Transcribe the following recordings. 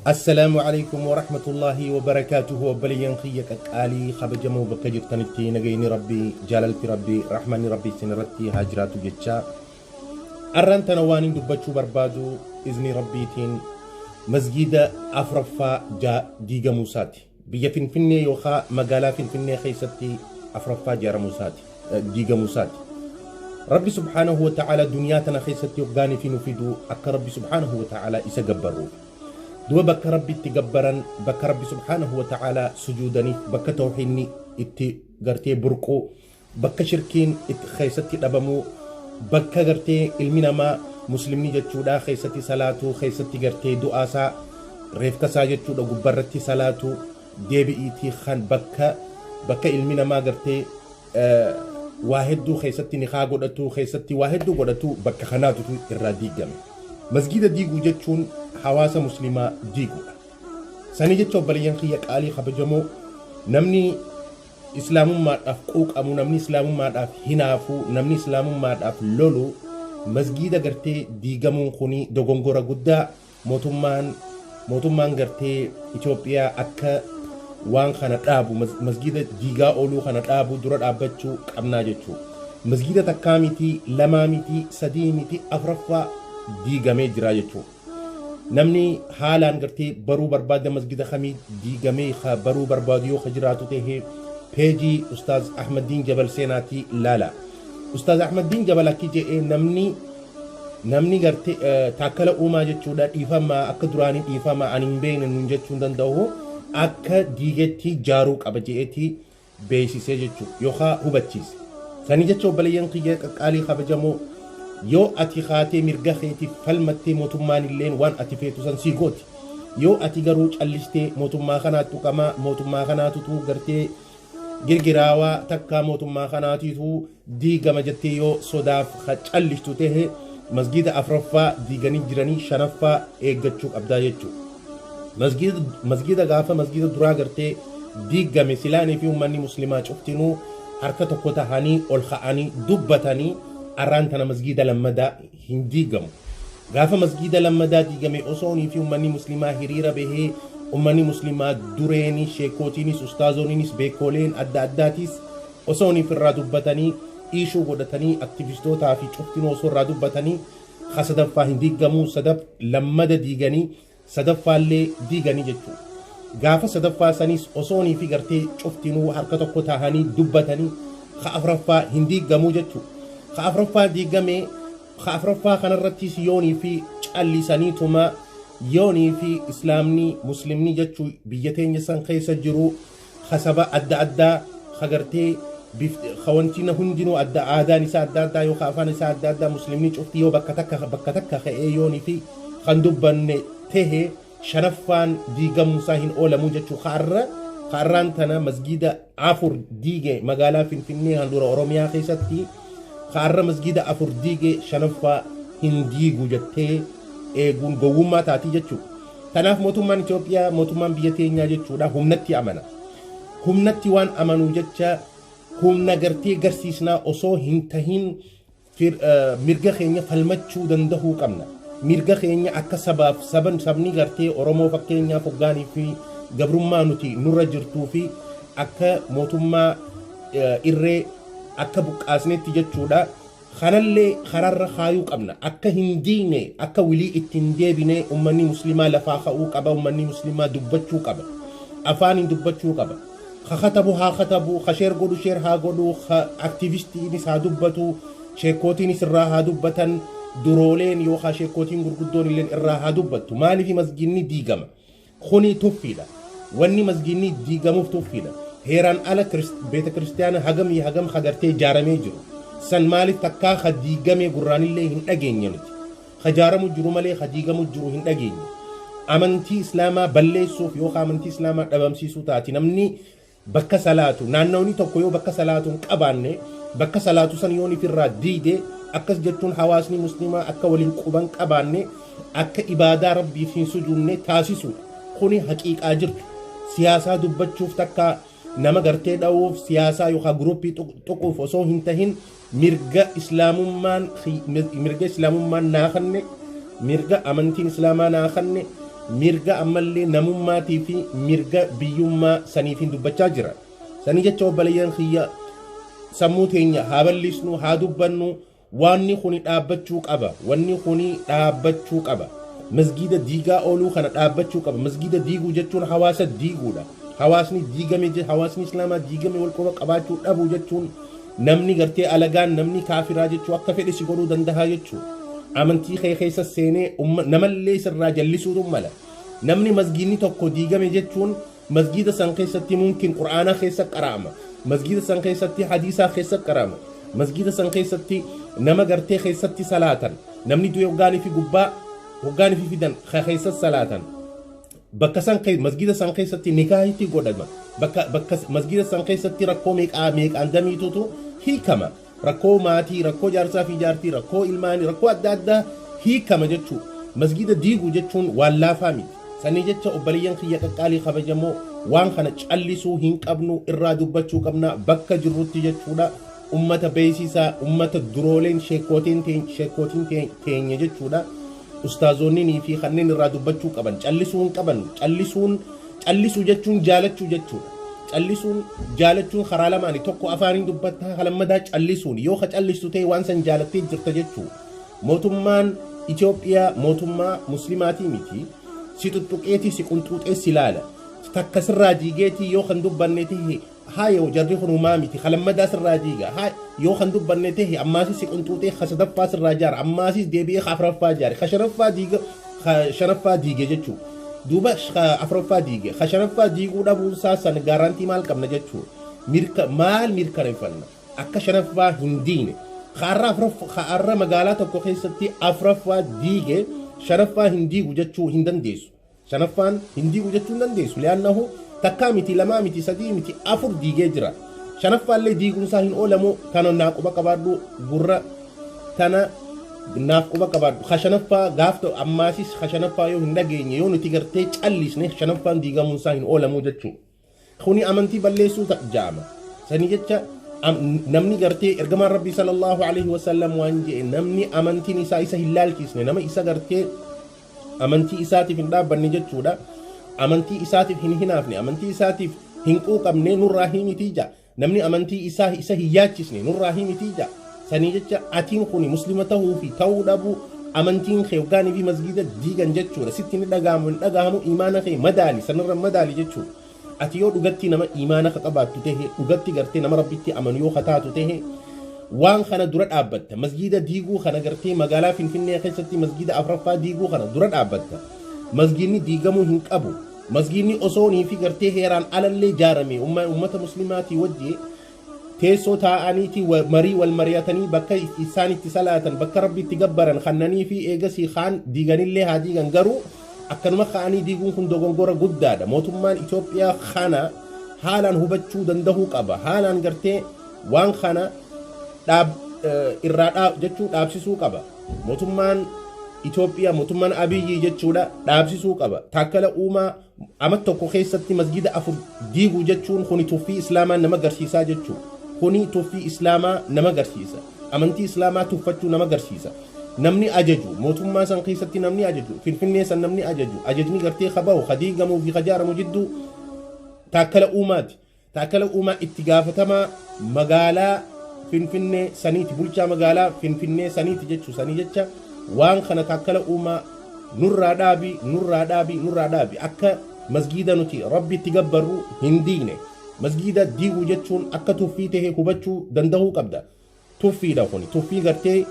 Assalaamu alaikum warahmatullaahi wabarakaatuhu. Obboleeyyan kiyya qaqqaalii kabajamoo, bakka jirtanitti nagayni Rabbii, jaalalti Rabbii, rahmanni Rabbii isin irratti haa jiraatu jecha, arraan tana waan hin dubbachuu barbaadu izni Rabbiitiin masgiida afuraffaa diigamuu isaati. Biyya Finfinnee yookaan magaalaa Finfinnee keessatti afuraffaa ijaaramuu isaati, diigamuu isaati. Rabbi subhaanahu wa ta'ala duniyaa tana keessatti hoggaanii fi nu fidu akka Rabbi subhaanahu wa ta'ala isa gabbarruuf. Duba bakka Rabbi itti gabbaran, bakka Rabbi subhaanahu wa ta'ala sujuudaniif, bakka tawxiinni itti gartee burqu, bakka shirkiin itti keessatti dhabamuu, bakka gartee ilmi namaa muslimni jechuudha keessatti salaatuu, keessatti gartee du'aasaa, reefkasaa jechuudha gubbarratti salaatuu deebi'iitii kan bakka ilmi namaa gartee waa hedduu keessatti nikaa godhatu, keessatti waa hedduu godhatu, bakka kanaatutu irraa diigame. Masgiida diiguu jechuun hawaasa muslimaa diiguudha. Sanii jecha, obboleeyyan kiyya qaalii kabajamoo, namni islaamummaadhaaf quuqamu, namni islaamummaadhaaf hinaafu, namni islaamummaadhaaf lolu, masgiida gartee diigamuun kuni dogongora guddaa. Mootummaan gartee Itoophiyaa akka waan kana dhaabu, masgiida diigaa ooluu kana dhaabu dura dhaabbachuu qabnaa jechuudha. Masgiida takkaa miti, lamaa miti, sadii miti, afuraffaa diigamee jira jechuudha. Namni haalaan gartee baruu barbaada, masgiida kamii diigamee baruu barbaadu yoo ka jiraatu ta'e, peejii Ustaaz Ahmadiin Jabal seenaatii laala. Ustaaz Ahmadiin Jabal akki jedhee, namni gartee Taakkala Uumaa jechuudha, dhiifamaa akka duraanii dhiifamaa ani hin beekne nuun jechuu hin danda'u, akka diigetti jaaruu qaba je'eeti beeksisee jechuudha yookaan hubachiise. Sanii jecha, obboleeyyan kiyya qaqqaalii kabajamoo, yoo ati kaatee mirga keetiif falmattee, mootummaan illeen waan ati feetu san sii gooti. Yoo ati garuu callistee mootummaa kanaatu tuqamaa, mootummaa kanaatutu gartee girgiraawaa takkaa, mootummaa kanaatiitu diigama jettee yoo sodaaf callistu ta'e, masgiida afuraffaa diiganii jiranii, shanaffaa eeggachuu qabdaa jechuudha. Masgiida gaafa masgiida duraa gartee diigame, silaanii fi uummanni muslimaa cuftinuu harka tokko tahanii ol ka'anii dubbatanii, arraan tana masgiida lammadaa hin diigamu. Gaafa masgiida lammadaa diigame, osoonii fi uummanni muslimaa hiriira bahee, uummanni muslimaa dureenii, sheekootiinis, ustaazoniinis, beekoleen adda addaatis osooniif irraa dubbatanii, dhiishuu godhatanii, aktivistootaa fi cuftinuu osoo irraa dubbatanii, ka sadaffaa hin diigamuu. Sadaf lammada diiganii sadaffaallee diiganii jechuudha. Gaafa sadaffaa sanis osoonii fi gartee cuftinuu harka tokko tahanii dubbatanii, ka afuraffaa hin diigamuu jechuudha. Ka afuraffaa diigamee, ka afuraffaa kanarrattis yoonii fi callisaniituma, yoonii fi islaamni muslimni jechuu biyya teenya san keessa jiru kasaba adda addaa ka gartee kawantina hundinuu adda, aadaan isaa adda addaa yookaan afaan isaa adda addaa, muslimni cufti yoo bakka takka ka'ee yoonii fi kan dubbanne tahe, shanaffaan diigamuusaa hin oolamu jechuu. Kaarraan tana masgiida afur diige magaalaa Finfinnee handhuura Oromiyaa keessatti. Kaarra masgiida afur diige shanaffaa hin diigu jettee eeguun gowwummaa taatii jechuudha. Kanaaf mootummaan Itoophiyaa, mootummaan biyya teenyaa jechuudha, humnatti amana. Humnatti waan amanuu jecha, humna gartee garsiisnaa osoo hin tahin mirga keenya falmachuu dandahuu qabna. Mirga keenya akka sabaaf saban, sabni gartee Oromoo fakkeenyaaf hoggaanii fi gabrummaa nuti nurra jirtuu fi akka mootummaa irree akka buqqaasnetti jechuudha. Kanallee kararra kaayuu qabna. Akka hin diigne, akka wilii ittiin deebine, uummanni muslimaa lafaa ka'uu qaba, uummanni muslimaa dubbachuu qaba. Afaaniin dubbachuu qaba. Ka katabu haa katabu, ka share godhu share haa godhu, ka aktivistiinis haa dubbatu, sheekootiinis irraa haa dubbatan, durooleen yookaan sheekootiin gurguddoon illee irraa haa dubbattu. Maaliif masgiinni diigama? Kuni tuffiidha. Wanni masgiinni diigamuuf tuffiidha. Heeraan ala beeta kiristiyaana hagamii hagam hagartee ijaaramee jiru. San maaliif takkaa ka diigamee gurraanillee hin dhageenye nuti? Ka ijaaramu jiru malee ka diigamu jiru hin dhageenye. Amantii islaamaa balleessuuf yookaan amantii islaamaa dhabamsiisuu taati. Namni bakka salaatu, naannawni tokko yoo bakka salaatu hin qabaanne, bakka salaatu san yoo ifirraa diide, akkas jechuun hawaasni muslimaa akka waliin quban qabaanne, akka ibaadaa Rabbiif hin sujuunne taasisuudha. Kuni haqiiqaa jirtu. Siyaasaa dubbachuuf takka nama gartee dha'uuf, siyaasaa yookaan guruppii tuquuf osoo hin tahin, mirga islaamummaan naa kanne, mirga amantiin islaamaa naa kanne, Mirga ammallee namummaatii fi mirga biyyummaa saniifin dubbachaa jira. Sanii jecha obboleeyyan kiyya, sammuu teenya haa bal'isnu, haa dubbannu. Wanni kuni dhaabbachuu qaba. Wanni kuni dhaabbachuu qaba. Masgiida diigaa ooluu kana dhaabbachuu qaba. Masgiida diiguu jechuun hawaasa diiguudha. Hawaasni diigame, hawaasni islaamaa diigame wal quba qabaachuu dhabuu jechuun namni gartee alagaan, namni kaafiraa jechuu akka fedhe si godhuu danda'a jechuu. Amantii kee keessa seenee namallee sirraa jallisuutu mala. Namni masgiidni tokko diigame jechuun masgiida san keessatti mumkin qur'aanaa keessa qara'ama, masgiida san keessatti hadiisaa keessa qara'ama, masgiida san keessatti nama gartee keessatti salaatan, namni du'e hoggaanii fi gubbaa hoggaanii fi fidan keessa salaatan, bakka san masgiida san keessatti nikaahitti godhama, bakka masgiida san keessatti rakkoo meeqaa meeqaan damiitutu hiikama, rakkoo maatii, rakkoo jaarsaa fi jaartii, rakkoo ilmaanii, rakkoo adda addaa hiikama jechuu. Masgiida diiguu jechuun waan laafaa miti. Sanii jecha obboleeyyan kiyya qaqqaalii kabajamoo, waan kana callisuu hin qabnu, irraa dubbachuu qabna bakka jirrutti jechuudha. Ummata beeksisaa, ummata durooleen, sheekootiin teenya jechuudha, ustaazonnii fi kanneen irraa dubbachuu qaban. Callisuu hin qaban. Callisuun, callisuu jechuun jaalachuu jechuudha. Callisuun jaalachuun karaa lamaani: tokko afaaniin dubbattaa, lammadaa callisuun. Yoo ka callistu ta'e waan san jaalattee jirta jechuu. Mootummaan Itoophiyaa mootummaa muslimaatii miti. Si tuttuqeetii si qunxuuxee si laala. Takka sirraa diigeetii yoo kan dubbanne ta'e, haa jarri kun humaa miti, kalammadaa sirraa diiga. Haa yoo kan dubbanne ta'e, ammaasis si qunxuuxee ka sadaffaa sirraa jaara, ammaasis deebi'ee ka afuraffaa jaare, ka shanaffaa diiga, ka shanaffaa diige jechuu. Duuba ka afuraffaa diige, ka shanaffaa diiguu dhabuunsaa san guarantee maal qabna jechuu? Mirka maal mirkaneeffanna akka shanaffaa hin diine? Kaarra magaalaa tokko keessatti afuraffaa diige, shanaffaa hin diigu jechuu hin dandeessu. Shanaffaan hin diigu jechuu hin dandeessu. Li'aannahu takkaa miti, lamaa miti, sadii miti, afur diigee jira. Shanaffaallee diiguunsaa hin oolamu. Tana naa quba qabaadhu, gurra tana naaf quba qabaadhu. Ka shanaffaa gaaf ta'u ammaasis ka shanaffaa yoo hin dhageenye, yoo nuti gartee callisne, shanaffaan diigamuunsaa hin oolamu jechuu. Kuni amantii balleessuu ja'ama. Sanii jecha namni gartee ergamaan rabbii sallallahu alaihi wasallam waan jedhe, namni amantiin isaa isa hin laalchisne, nama isa gartee amantii isaatiif hin dhaabbanne jechuudha, amantii isaatiif hin hinaafne, amantii isaatiif hin quuqamne nurraa himitii ja'a. Namni amantii isaa isa hin yaachisne nurraa himitii ja'a. Sanii jecha atiin kuni muslima tahuu fi ta'uu dhabuu amantiin kee hoggaanii fi masgiida diigan jechuudha sitti ni dhagahamu hin dhagahamu, imaana kee madaali, sanirra madaali jechuudha. Ati yoo dhugatti nama imaana ka qabaattu tahe, dhugatti gartee nama rabbitti amanu yoo ka taatu tahe, waan kana dura dhaabbatta. Masgiida diiguu kana gartee magaalaa Finfinnee keessatti masgiida afuraffaa diiguu kana dura dhaabbatta. Masgiidni diigamuu hin qabu. Masgiidni osoonii fi gartee heeraan alallee ijaarame ummata muslimaatii wajji teessoo taa'aniiti marii wal mari'atanii bakka isaan itti salaatan, bakka rabbi itti gabbaran kannanii fi eegasii kaan diiganillee haa diigan. Garuu akkanuma ka'anii diiguun kun dogongora guddaadha. Mootummaan Itoophiyaa kana haalaan hubachuu danda'uu qaba. Haalaan gartee waan kana dhaab irraa dhaab jechuu dhaabsisuu qaba. Mootummaan Itoophiyaa, mootummaan Abiyyi jechuudha, dhaabsisuu qaba. Taakkala Uumaa ama tokko keessatti masgida afur diiguu jechuun kuni tuffii islaamaa nama garsiisaa jechuu. Kuni tuffii islaamaa nama garsiisa, amantii islaamaa tuffachuu nama garsiisa. Namni ajaju mootummaa san keessatti, namni ajaju Finfinnee san, namni ajaju, ajajni gartee kabahu ka diigamuu fi ka jaaramu jidduu Taakkala Uumaati. Taakkala Uumaa itti gaafatamaa magaalaa Finfinnee saniiti, bulchaa magaalaa Finfinnee saniiti jechuu. Sanii jecha waan kana Taakkala Uumaa nurraa dhaabi, nurraa dhaabi, nurraa dhaabi, akka masgiida nuti rabbi itti gabbarru hin diigne. Masgiida diiguu jechuun akka tuffii tahe hubachuu danda'uu qabda. Tuffiidha kuni, tuffii gartee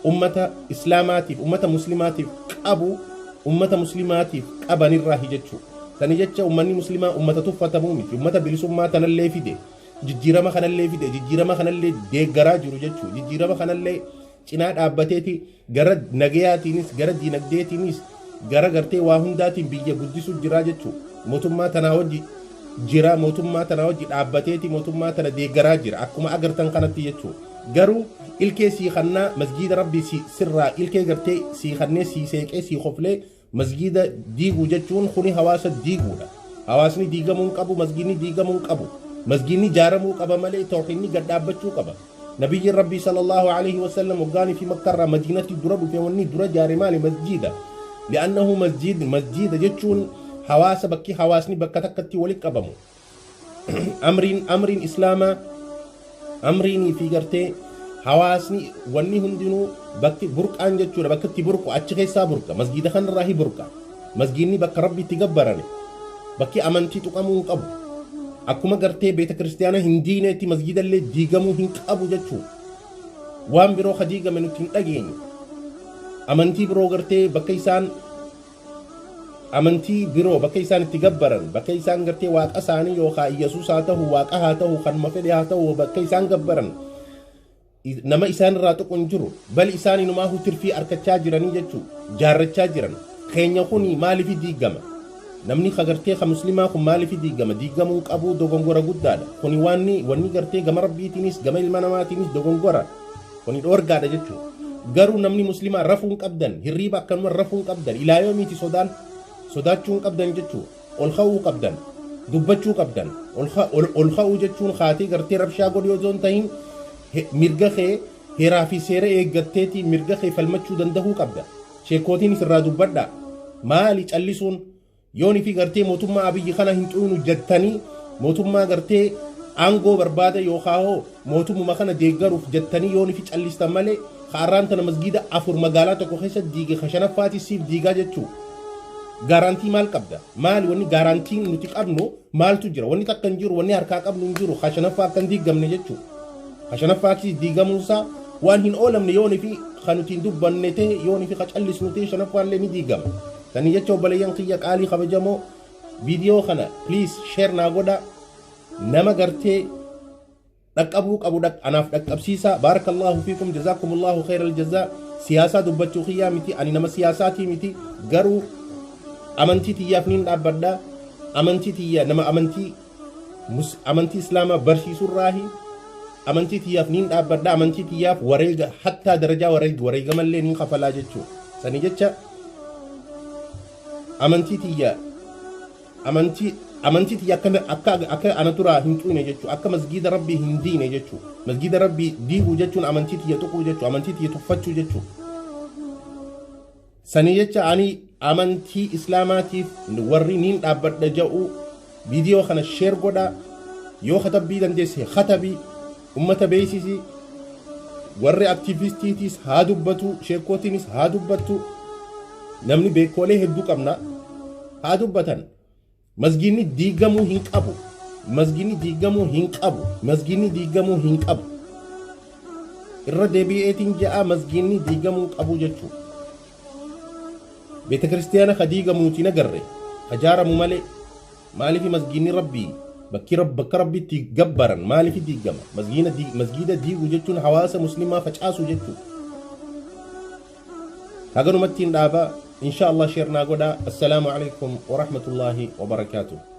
ummata islaamaatiif, ummata muslimaatiif qabu, ummata muslimaatiif qabanirraa jechuu. Sani jecha ummanni muslimaa ummata tuffatamuu miti. Ummata bilisummaa tanallee fide, jijjiirama kanallee fide, jijjiirama kanallee deeggaraa jiru jechuu, jijjiirama kanallee cinaa dhaabbateeti gara nagayaatiinis, gara diinagdeetiinis, gara gartee waa hundaatiin biyya guddisuu jiraa jechuu. Mootummaa tanaa wajji jira, mootummaa tanaa wajji dhaabbateeti mootummaa tana deeggaraa jira akkuma agartan kanatti jechuu. Garuu ilkee sii kannaa masgiida rabbii si sirraa ilkee gartee sii kannee, sii seeqee, sii koflee masgiida diiguu jechuun kuni hawaasa diiguudha. Hawaasni diigamuu hin qabu, masgiidni diigamuu hin qabu. Masgiidni ijaaramuu qaba malee tawxiidni gad dhaabbachuu qaba. Nabiyyiin rabbii sallallahu alaihi wasallam hoggaanii fi Makkarraa Madiinatti dura dhufe wanni dura jaare maali? Masjiida. Li'annahu masjid masjida jechuun hawaasa, bakki hawaasni bakka takkatti walitti qabamu. Amriin islaamaa, amriinii fi gartee hawaasni wanni hundinuu bakki burqaan jechuudha. Bakka itti burqu achi keessaa burqa, masgiida kanarraa hi burqa. Masgiidni bakka Rabbi itti gabbarame, bakki amantii tuqamuu hin qabu. Akkuma gartee beeta kiristiyaana hin diineetti masgiidallee diigamuu hin qabu jechuu. Waan biroo ka diigame nuti hin dhageenye. Amantii biroo gartee bakka isaan amantii biroo bakka isaan itti gabbaran, bakka isaan gartee waaqa isaanii yookaan Iyyasuus haa ta'u, waaqa haa ta'u, kanuma fedhe haa ta'u, bakka isaan gabbaran nama isaan irraa tuqu hin jiru. Bal isaan inumaa tirfii arkachaa jiranii jechuu, jaarrachaa jiran. Keenya kuni maaliif diigama? Namni ka gartee ka muslimaa kun maaliif diigama? Diigamuu qabu, dogongora guddaadha kuni. Wanni gartee gama Rabbiitiinis gama ilma namaatiinis dogongora kuni, dhoorgaadha jechuu. Garuu namni muslimaa rafuu hin qabdan, hirriiba akkanuma rafuu hin qabdan. Ilaa yoomiiti sodaan? Sodaachuu hin qabdan jechuu. Ol ka'uu qabdan, dubbachuu qabdan. Ol ka'uu jechuun kaatee gartee rabshaa godhi osoo hin tahin, mirga kee heeraa fi seera eeggatteeti mirga kee falmachuu danda'uu qabda. Sheekootiin irraa dubbadha. Maali callisuun? Yooni fi gartee mootummaa Abiyyi kana hin xuyinu jettanii, mootummaa gartee aangoo barbaada yookaan hoo mootummuma kana deeggaruuf jettanii yooni fi callistan malee, kaarraan tana masgiida afur magaalaa tokko keessa diige, ka shanaffaati siif diigaa jechuu. Guarantee maal qabda? Maali wanni guaranteen nuti qabnu? Maaltu jira? Wanni takka hin jiru, wanni harkaa qabnu hin jiru. Ka shanaffaa akka hin diigamne jechuu. Ka shanaffaatti diigamuunsaa waan hin oolamne. Yooni fi ka nuti hin dubbanne ta'e, yooni fi ka callisnu ta'e, shanaffaallee ni diigama. Sanii jecha, obboleeyyan kiyya qaalii kabajamoo, viidiyoo kana please share naa godha. Nama gartee dhaqqabuu qabu anaaf dhaqqabsiisa. Baarakallahu fiikum, jazaakumullahu khayral jazaa. Siyaasaa dubbachuu kiyyaa miti, ani nama siyaasaatii miti. Garuu amantii tiyyaaf niin dhaabbadha. Amantii tiyya, nama amantii islaamaa barsiisurraahi, amantii tiyyaaf niin dhaabbadha. Amantii tiyyaaf wareega, hattaa darajaa wareegamallee niin kafalaa jechuu. Sanii jecha amantii tiyya, amantii tiyya akka ana duraa hin xuqne jechuu, akka masgiida Rabbii hin diine jechuu. Masgiida Rabbii diiguu jechuun amantii tiyya tuquu jechuu, amantii tiyya tuffachuu jechuu. Sanii jecha ani amantii islaamaatiif warri niin dhaabbadha ja'u viidiyoo kana share godha. Yoo katabbii dandeesse katabii, ummata beeksisi. Warri aktiivistiitiis haa dubbatu, sheekootiinis haa dubbattu. Namni beekoolee hedduu qabna, haa dubbatan. Masgiinni diigamuu hin qabu, masgiinni diigamuu hin qabu, masgiinni diigamuu hin qabu. Irra deebi'eetiin ja'a, masgiinni diigamuu qabu jechuu. Beeta kiristiyaana ka diigamuuti nagarre, ka jaaramu malee. Maaliif masgiinni Rabbii, bakki bakka Rabbitti gabbaran, maaliif diigama? Masgiida diiguu jechuun hawaasa muslimaa facaasu jechuu. Haganumatti hin dhaaba. Insha Allah share naa godha. Assalaamu alaikum warahmatullaahi wabarakaatuh.